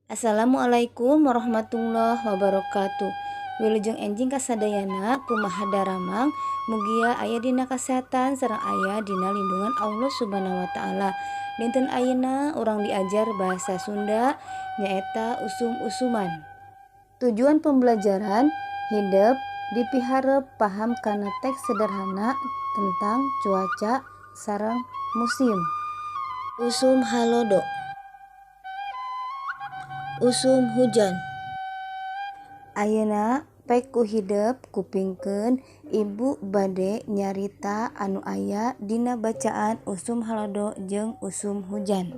Assalamualaikum warahmatullahi wabarakatuh. Wilujeng enjing kasadayana, kumaha daramang? Mugia aya dina kasehatan sareng aya dina lindungan Allah Subhanahu wa taala. Dinten ayeuna urang diajar bahasa Sunda, nyaeta usum-usuman. Tujuan pembelajaran: hidep dipiharep paham kana teks sederhana tentang cuaca sareng musim. Usum halodo. Usum hujan. Ayeuna pek ku hidep kupingkeun Ibu bade nyarita anu aya dina bacaan usum halodo jeung usum hujan.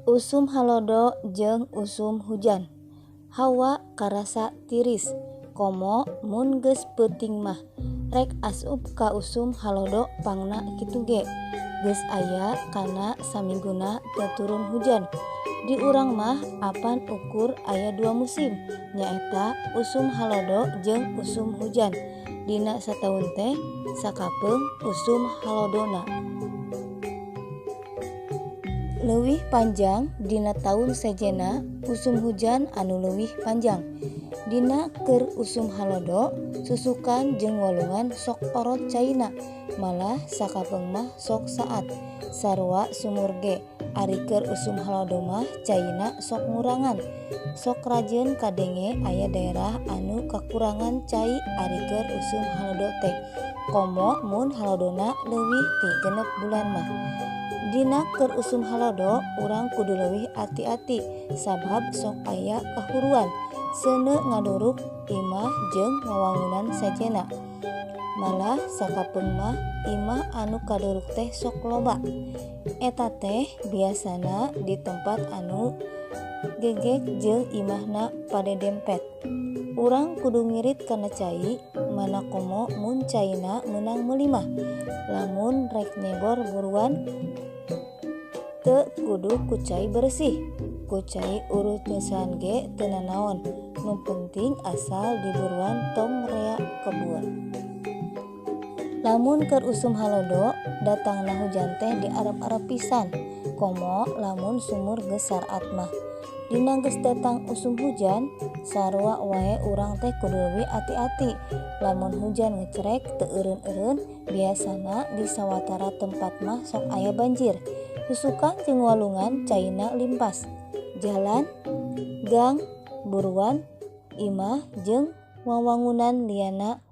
Usum halodo jeung usum hujan. Hawa karasa tiris, komo mun geus peuting mah. Rek asup ka usum halodo pangna kitu ge. Geus aya kana samingguna teu turun hujan. Di urang mah apan ukur aya dua musim, nyaeta usum halodo jeung usum hujan. Dina sataun teh sakapeung usum halodona leuwih panjang, dina taun sejenna usum hujan anu leuwih panjang. Dina keur usum halodo, susukan jeung walungan sok orot caina, malah sakapeung mah sok saat. Sarua sumur ge, ari keur usum halodo mah caina sok ngurangan. Sok rajin kadenge aya daerah anu kakurangan cai ari keur usum halodo teh, komo mun halodona leuwih ti 6 bulan mah. Dina keur usum halodo urang kudu leuwih ati-ati, sabab sok aya kahuruan seuneu ngaduruk imah jeung wawangunan sejenna. Malah sakapeung mah imah anu kaduruk teh sok loba. Eta teh biasana di tempat anu gegek jeung imahna padedempet. Urang kudu ngirit kana cai, mana komo mun caina meunang meuli mah. Lamun rek nyebor buruan teu kudu ku cai beresih, ku cai urut-teusan ge teu nanaon, nu penting asal diburuan tong rea kebur. Lamun keur usum halodo, datangna hujan teh diarep-arep pisan, komo lamun sumur geus saraat mah. Dina geus datang usum hujan, sarua wae urang teh kudu leuwih ati-ati. Lamun hujan ngecrek teu eureun-eureun, biasana di sawatara tempat mah sok aya banjir. Susukan jeung walungan caina limpas. Jalan, gang, buruan, imah jeung wawangunan lianna.